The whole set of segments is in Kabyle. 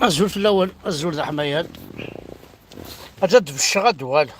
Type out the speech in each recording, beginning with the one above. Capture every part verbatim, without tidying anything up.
Azul fell-awen, azul d aḥmayan. Ad d-becceɣ ad d-uɣaleɣ.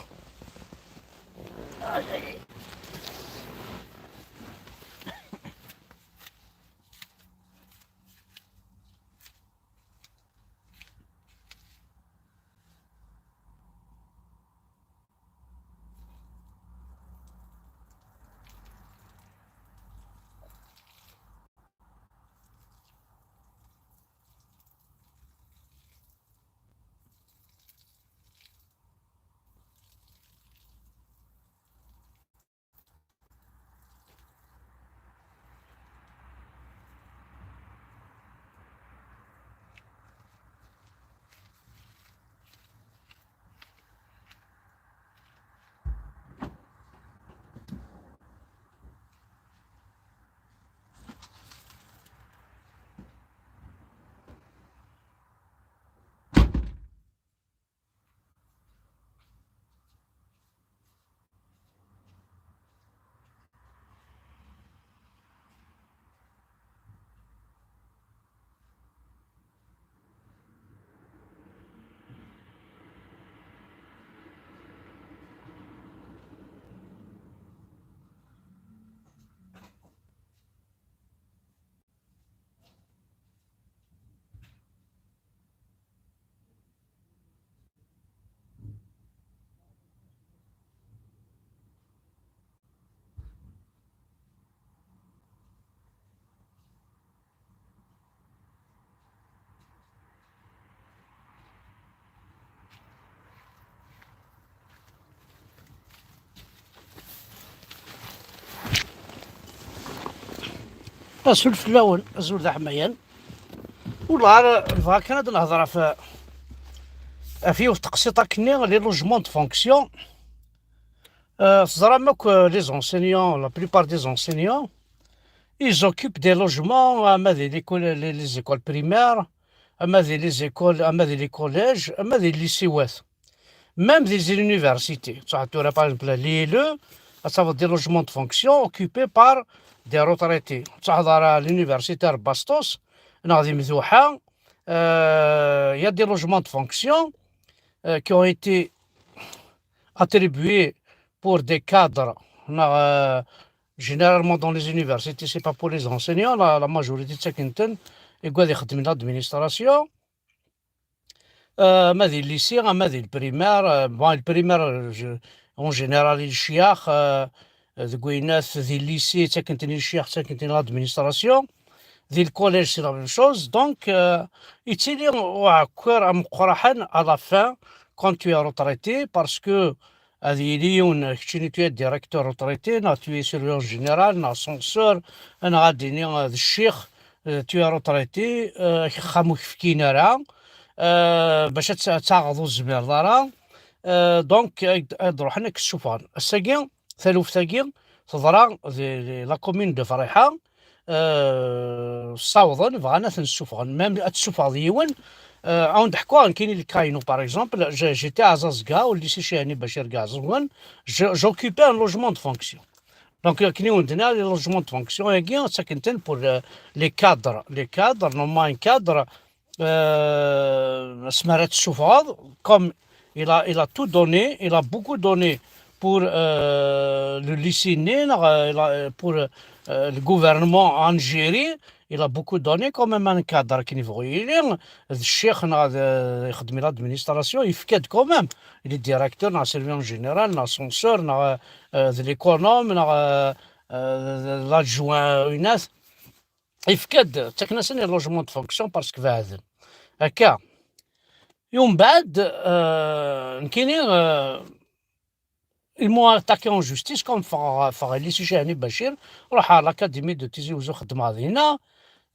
Azul fell-awen, azul d aḥmayan. Ula ara nebɣa kan ad nehder ɣef, ɣef yiwet teqsiṭ akkenni, les logements de fonction. Euh, teẓram akk, euh, les enseignants, la plupart des enseignants, ils occupent des logements, ama di l'école, les, les écoles primaires, ama di les écoles, ama di les collèges, ama di les lycéeات. Même des universités. Tura, par exemple, l'I L E, ad tafeḍ des logements de fonction occupés par des retraités. Ttɛaḍ ara l'université de Bastos, neɣ di Mduḥa, euh, il y a des logements de fonction, euh, qui ont été attribués pour des cadres, neɣ, euh, généralement dans les universités, c'est pas pour les enseignants, la, la majorité ttaken-ten i wigad ixeddmen l'administration. Euh, ama di lycée, ama di primaire, euh, bon, le primaire, je, en général, les ccyax, euh, deg wayen at di lycée, ttaken-ten i ccyax, ttaken-ten i l'administration. Di le collège, c'est la même chose. Donc, euh, yettili uɛekkiṛ ameqqran à la fin, quand tu es retraité, parce que ad yili yiwen, keččini tu es directeur retraité, neɣ tu es surveillant général, neɣ censeur, neɣ ad d-ini, euh, d ccix, euh, tu es retraité, euh, axxam ur k-fkin ara, euh, bac ad t-, ad taɣeḍ ur tezmireḍ ara, euh, donc, ad, ad ruḥen ad k-ssufɣen. Ass-agi, taluft-agi teḍra di, di la commune de Friḥa, euh, ssawḍen, bɣan ad ten-ssufɣen. Même ad tessufɣeḍ yiwen, euh, ad wen-d-ḥkuɣ nekkini le cas-inu, par exemple, j'ai-, j'étais à Azazga, au lycée Chihani Bachir deg Ɛeẓẓgen, je, j'occupais un logement de fonction. Donc, akken i wen-d-nniɣ, les logements de fonction-agi, ttaken-ten pour, euh, les cadres. Les cadres, normalement, un cadre, euh, asmi ara t-tessufɣeḍ, comme il a, il a tout donné, il a beaucoup donné pour, euh, le lycée-nni, neɣ, euh, il a, pour, euh, le gouvernement en Algérie, il a beaucoup donné quand même un cadre akken yebɣu yili, d ccix neɣ d, ixeddem l'administration, yefka-d quand même, il est directeur, neɣ surveillant général, neɣ censeur, neɣ, euh, d l'économe, neɣ, euh, euh, l'adjoint, winat. Yefka-d, ttaken-asen les logements de fonction parce que beɛden. Akka. Et umbeɛd, euh, nekkini, euh, ils m'ont attaqué en justice, comme ffɣeɣ, ffɣeɣ i lycée Chihani Bachir, ruḥeɣ à l'académie de Tizi Ouzou, xeddmeɣ dinna,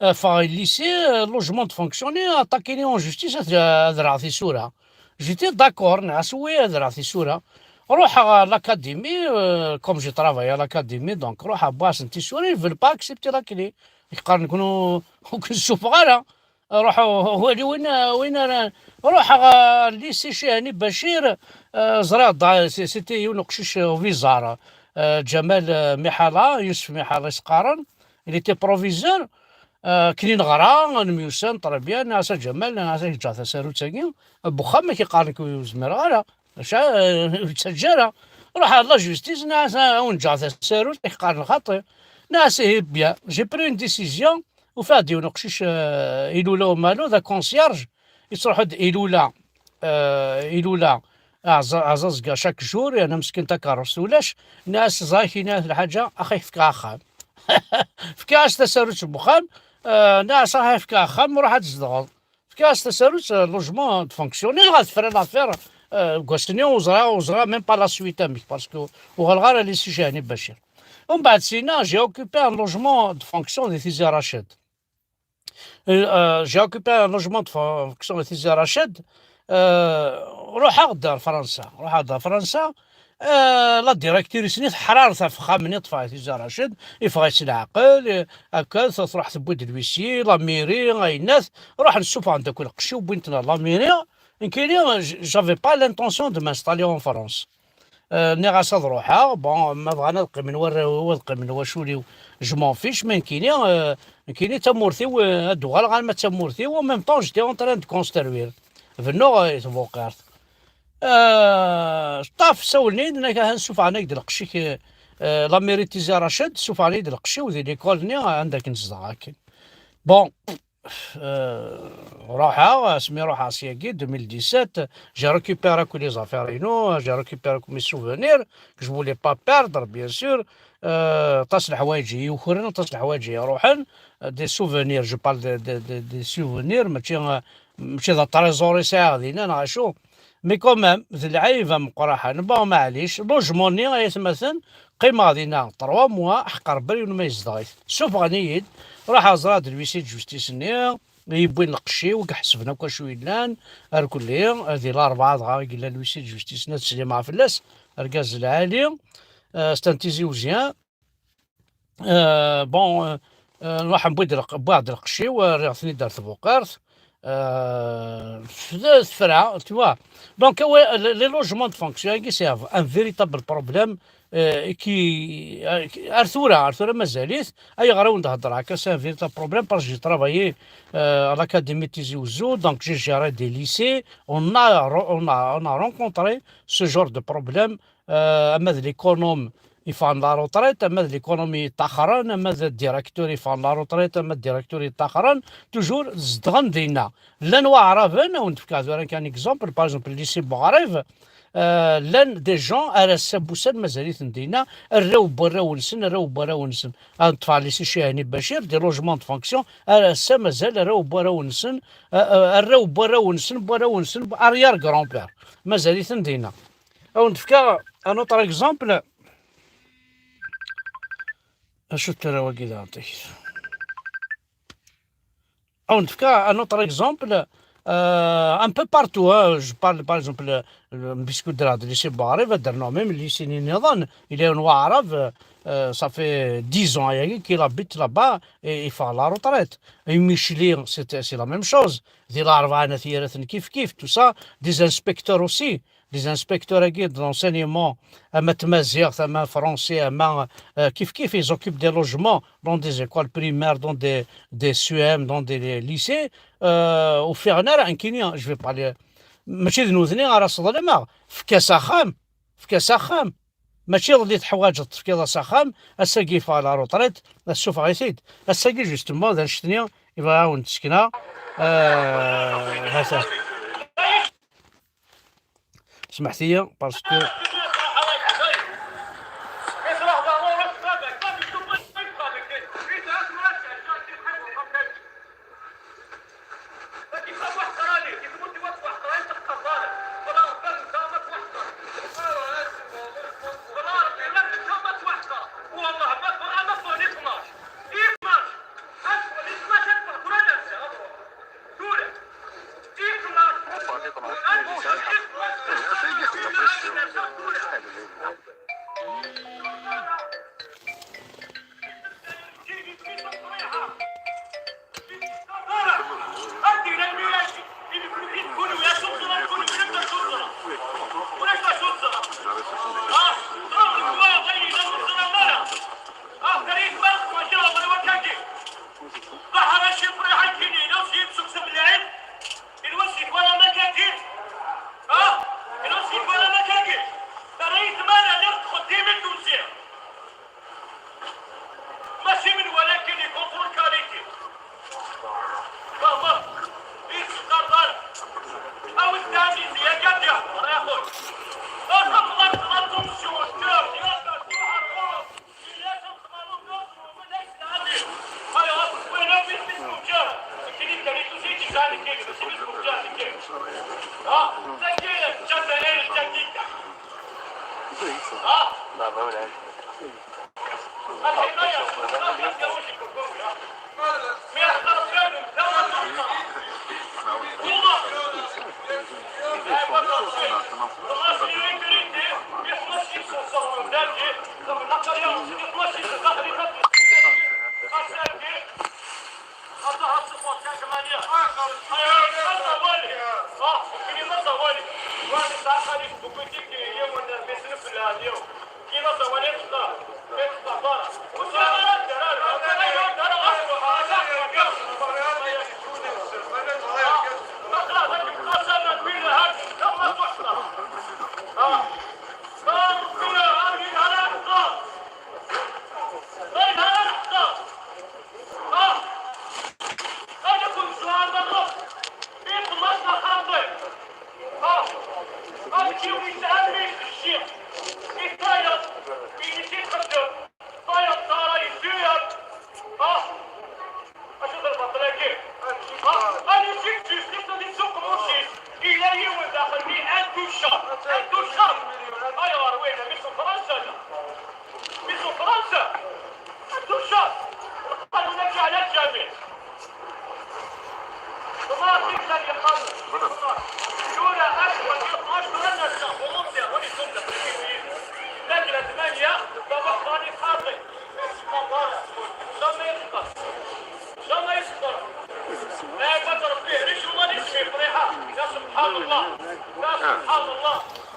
euh, ffɣeɣ i lycée, euh, logement de fonction, attaqué-ni en justice, ad, ad rreɣ tisura. J'étais d'accord, nniɣ-as oui, ad rreɣ tisura. Ruḥeɣ à l'académie, euh, comme j'ai travaillé à l'académie, donc ruḥeɣ wwiɣ-asen tisura, ils veulent pas accepter la clé. Qqaren-d, ur ken-ssufeɣ ara. Ruḥ wali win, win ara, ruḥeɣ ɣer lycée Chihani Bachir, euh, ẓriɣ da-, c-, c'était yiwen uqcic uvizar, euh, Ǧamal, euh, Miḥala, Yusef Miḥala i s-qqaren, il était proviseur. Akken i neɣra, nemyussan, très bien, nniɣ-as a Ǧamal, nniɣ-as ad k-ǧǧeɣ tasarut-agi, n wexxam, ad k-iqqaren nekk ur zmireɣ ara, maca, eh, ur ttaǧǧa ara. Ruḥeɣ ɣer la justice, nniɣ-as ad wen-ǧǧeɣ tasarut, ad k-qqaren xaṭi. Nniɣ-as ihi, bien, j'ai pris une décision, ufiɣ-d yiwen uqcic, eh, ilula umalu, d akoncierge, yettruḥu-d ilula, eh, ilula, aɛza-, aɛzaẓga chaque jour, yerna meskin takeṛṛust ulac, nniɣ-as ẓer-ak ini-ak lḥaǧa, axi ak-fkeɣ axxam. Fkiɣ-as tasarut n wexxam, eh, nniɣ-as axi ak-fkeɣ axxam, ruḥ ad tzedɣeḍ. Fkiɣ-as tasarut, eh, logement de fonction, nniɣ ad tefra l'affaire, eh, deg wass-nni ur ẓriɣ, ur ẓriɣ même pas la suite amek, parce que uɣaleɣ ara les sujets-nni Bacir. Umbeɛd sina, j'ai occupé un logement de fonction di Tizi Rached. Euh, j'ai occupé un logement de fonction à Tizi Rached. Euh, ruḥeɣ-d ar Fransa. Ruḥeɣ-d ar Fransa. Euh, la directrice-nni teḥraret ɣef uxxam-nni ṭṭfeɣ Tizi Rached. Yeffeɣ-itt leɛqel, eh, akka, truḥ tewwi-d l'huissier, la mairie, ayennat. Ruḥen ssufɣen-d akk lqecc-iw, wwin-ten ɣer la mairie. Nekkini, j-, j'avais pas l'intention de m'installer en France. Euh, nniɣ-as ad ruḥeɣ, bon, ma bɣan ad qqimen warraw-iw, ad qqimen wacul-iw, je m'en fiche, mais nekkini, euh, nekkini d tamurt-iw, euh, ad d-uɣaleɣ arma d tamurt-iw, en même temps, j'étais en train de construire. Bennuɣ, euh, i tbuqirt. Euh, ṭṭaf, sawlen-iyi-d, nniɣ-ak, ahan, ssufɣen-ak-d lqecc-ik, euh, euh, la mairie de Tizi Rached, ssufɣen-iyi-d lqecc-iw di l'école-nni, anda akken zedɣeɣ akken. Bon, euh, ruḥeɣ, asmi ruḥeɣ syagi, deux mille dix-sept, j'ai récupéré akk les affaires-inu, j'ai récupéré akk mes souvenirs que je voulais pas perdre, bien sûr. Euh, aṭas n leḥwayeǧ i yukren, aṭas n leḥwayeǧ i iruḥen, euh, des souvenirs, je parle de, de, de, des souvenirs, mačči, euh, mačči d trésor i sɛiɣ dinna, neɣ acu. Mais quand même, d lɛib ameqqran. Bon, maɛlic, logement-nni, ay atmaten, qqimeɣ dinna trois mois, ḥeqq Rebbi, yiwen ma yezdeɣ-it. Ssufɣen-iyi-d, ruḥeɣ ẓriɣ-d l'huissier de justice-nni, yewwin lqecc-iw, i iḥesben akk acu yellan, arkelli, di Larebɛa dɣa i yella l'huissier de justice-nni, ad slimeɣ fell-as, argaz lɛali, euh, c'est un Tizi Ouzien. Euh, bon, euh, euh, nruḥ newwi-d lq-, wwiɣ-d lqecc-iw, euh, rriɣ-ten-id ar tbuqirt. Euh, tefra, tefra, tu vois. Donc, ouais, le, les logements de fonction, c'est un, un véritable problème, euh, qui, euh, qui, ar tura, ar tura mazal-it, ayɣer i wen-d-heddreɣ akka, c'est un véritable problème, parce que j'ai travaillé, euh, à l'Académie de Tizi Ouzou, donc j'ai géré des lycées, on a, on a, on a rencontré ce genre de problème, euh, ama d l'économe yeffɣen la retraite, ama d l'économie yeṭṭaxren, ama d directeur yeffɣen la retraite, ama d directeur yeṭṭaxren, toujours zedɣen dinna. Llan waɛraben, ad wen-d-fkeɣ tura kan exemple, par exemple, lycée Buɣrib, euh, llan des gens ar ass-a n wussan mazal-iten dinna, arraw n warraw-nsen, arraw n warraw-nsen. Ad ṭṭfeɣ lycée Chihani Bachir, des logements de fonction, ar ass-a mazal arraw n warraw-nsen, euh, euh, arraw n warraw-nsen, n warraw-nsen, arrière-grand-père, mazal-iten dinna. Ad wen-d-fkeɣ un autre exemple. Acu-t tura wagi daɣen, takit? Ad wen-d-fkeɣ un autre exemple. Euh, un peu partout, hein. Je parle, par exemple, euh, puisque de la, de lycée Buɣrib, ad d-rnuɣ même lycée-nni nniḍen, il y a un waɛrab, euh, ça fait dix ans ayagi qu'il habite là-bas et il fait la retraite. Et Michli, c'est, c'est la même chose. Di Larebɛa n At Yiraten kif kif, tout ça, des inspecteurs aussi. Les inspecteurs-agi de l'enseignement, ama tmaziɣt, ama français, ama, euh, kif kif, ils occupent des logements dans des écoles primaires, dans des, des C E M, dans des lycées. Euh, ur ffiɣen ara, nekkini, je vais parler, mačči d nutni ara sḍelmeɣ, fk-as axxam, fk-as axxam. Mačči iḍelli teḥwaǧeḍ tefkiḍ-as axxam, ass-agi yeffeɣ la retraite, ad suffeɣ-it-id. Ass-agi, justement, d annect-nni i bɣiɣ ad wen-d-sekneɣ. Euh, hata. Smeḥt-iyi, parce que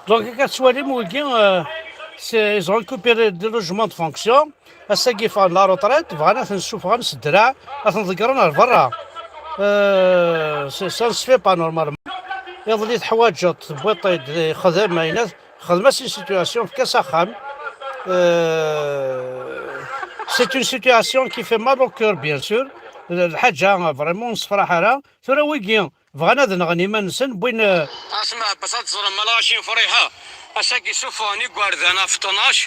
Donc, akka tettwalim wigi, euh, c'est, ils ont récupéré des logements de fonction. Ass-agi ffɣen la retraite, bɣan ad ten-ssufɣen s ddreɛ, ad ten-ḍeggren ar berra. Euh, c'est, ça ne se fait pas normalement. Iḍelli teḥwaǧeḍ, tewwiḍ-t-id, ixdem ayen, xdem-as une situation, efk-as axxam. Euh, c'est une situation qui fait mal au cœur, bien sûr. Lḥaǧa vraiment ur nessefraḥ ara. Tura wigi bɣan ad nɣen iman-nsen, wwin, euh, Asma Ɛebbas, ad teẓrem ma lɣaci n Friḥa. Ass-agi ssufɣen igerdan ɣef tnac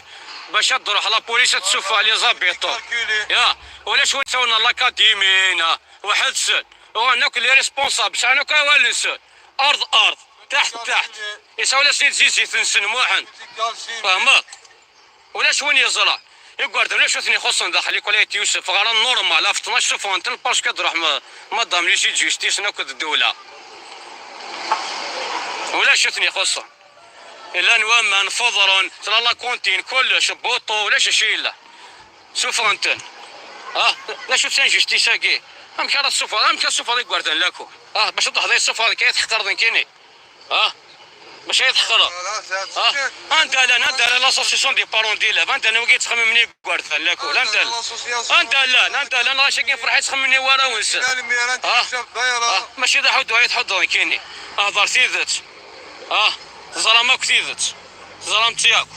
bac ad d-truḥ la police ad tessufeɣ les habitants. Ya, ulac win ttawnen l'académie, weḥd-sen. Uɣalen akk les responsables, sɛan akk awal-nsen. Arḍ, arḍ, taḥt, taḥt. Yesɛa ula s-, zizit-nsen Muḥend. Fehmeḍ? Ulac win yeẓra. Igerdan ulac ur ten-ixuṣṣen daxel, i kulay Yusef, ɣer normal, ɣef tnac ssufɣen-ten parce que ad d-ruḥ ma-, madame li justice akked ddewla. Ulac ur ten-ixuṣṣen. Llan waman, feḍren, tella la cantine, kullec, buṭu, ulac acu yella. Ssufɣen-ten. Ah, d acu-tt injustice-agi? Amek ara tessufɣeḍ, amek ara tessufɣeḍ igerdan lakul? Ah, bac ad d-teḥḍeḍ yessufɣeḍ kan, tḥeqreḍ nekkini. Ah, bac ay tḥeqreḍ. Ah, anda llan, anda llan l'association des parents d'élèves, anda llan wigi yettxemmimen i igerdan lakul, anda llan? Anda llan, anda llan, ɣac-agi n Friḥa yettxemmimen i warraw-nsen? Ah, ah, mačči d aḥuddu ay tḥuddeḍ nekkini. Hḍer tidet. Ah, teẓram akk tidet. Teẓram-tt yakk.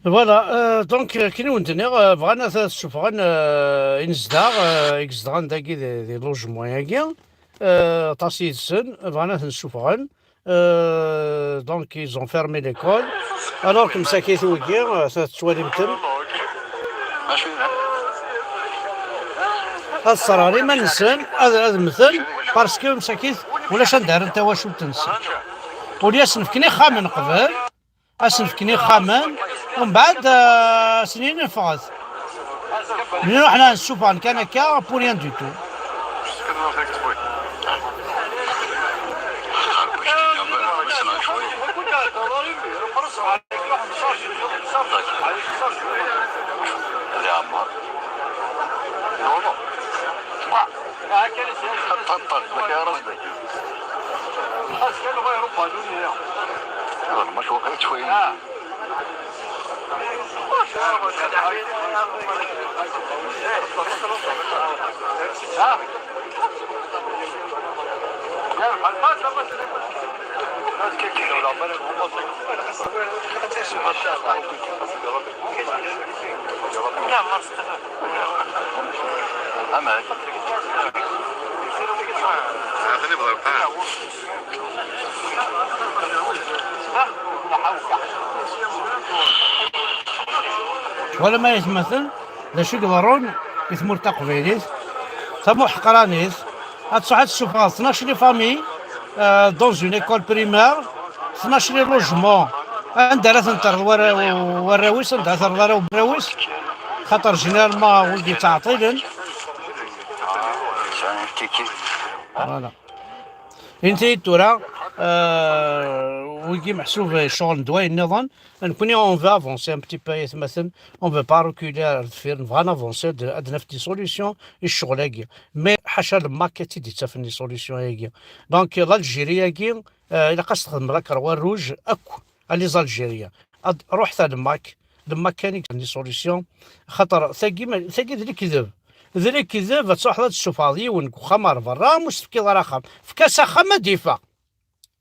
Voilà, euh, donc, euh, akken i wen-d-nniɣ, euh, bɣan ad, ad ssufɣen, euh, inezdaɣ, euh, i izedɣen dagi di, di logement-agi, euh, aṭas yid-sen, bɣan ad ten-ssufɣen. Euh, donc, ils ont fermé l'école. Alors que msakit wigi, euh, tettwalim-ten. Ad sserɣen iman-nsen, ad, ad mmten, parce que msakit ulac anda rran tawacult-nsen. Ur asen-fken ixxamen qbel. Ad sen-fken ixxamen, umbeɛd, ah, ad sen-inin ffɣet. Nniɣ ḥna nessufɣen kan akka, pour rien du tout. Wala ma yetmaten d acu i iḍerrun i tmurt taqbaylit tamuḥeqranit, ad tṛuḥ ad tessufɣeḍ tnac les familles, euh, dans une école primaire, tnac les logements, anda ara ten-terreḍ warraw-is, anda ara terreḍ arraw n warraw-is? Xaṭer généralement wigi ttɛeṭṭilen. Voilà. Inti tura, euh, wigi meḥsub ccɣel n ddwa nniḍen. Nekkni, on veut avancer un petit peu, aytmaten, on veut pas reculer ar deffir, nebɣa ad avancer, ad, ad naf des solutions i ccɣel-agi. Mais ḥaca le MAK ad tt-id-ittafen les solutions-agi. Donc l'Algérie-agi, euh, ilaq ad s-texdem la croix rouge akk à les Algériens. Ad ruḥet ar le MAK, le MAK kan i les solutions. Xaṭer tagi, ma, tagi d lekdeb. D lekdeb, ad truḥeḍ ad tessufɣeḍ yiwen deg uxxam ar berra, ur s-tefkiḍ ara axxam. Efk-as axxam ad iffeɣ.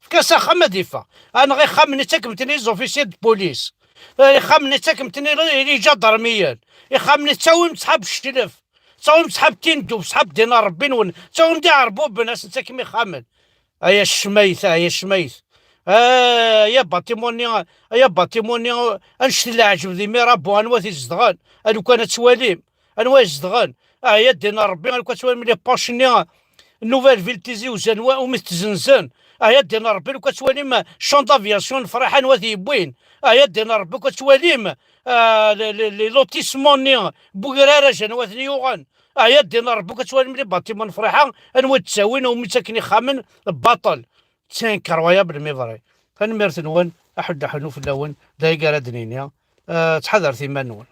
Efk-as axxam ad iffeɣ. Anɣ ixxamen i ttakem-ten les officiers de police. Ixxamen i ttakem-ten les ǧadarmiyen. Ixxamen i ttawim ṣḥab cclef. Ttawim ṣḥab tindub, ṣḥab ddin n Ṛebbi-nwen. Ttawim d iɛerbuben, ad sen-ttakem ixxamen. Ay acmayt, ay acmayt. Ay abatimu-nni, ay abatimu-nni, annect n leɛǧeb di Mirabeau, anwa t-izedɣen? A lukan ad twalim, anwa izedɣen? Ay a ddin n Ṛebbi, a lukan ad twalim les poches-nni, Nouvelle Ville Tizi Ouzou, anwa umi t-zzenzen? Ay a ddin n Ṛebbi, a lukan ad twalim champ d'aviation n Friḥa, anwa t-yewwin? Ay a ddin n Ṛebbi, a lukan ad twalim, ah, les, les, les lotissements-nni n Bugraraj, anwa ten-yuɣen? Ay a ddin n Ṛebbi, a lukan ad twalim les bâtiments n Friḥa, anwa d-ttawin, umi ttaken ixxamen, baṭel. C'est incroyable, mais vrai. Tanemmirt-nwen, aḥuddu aḥunnu fell-awen, d ayagi ara d-nini, eh, ttḥadaret iman-nwen.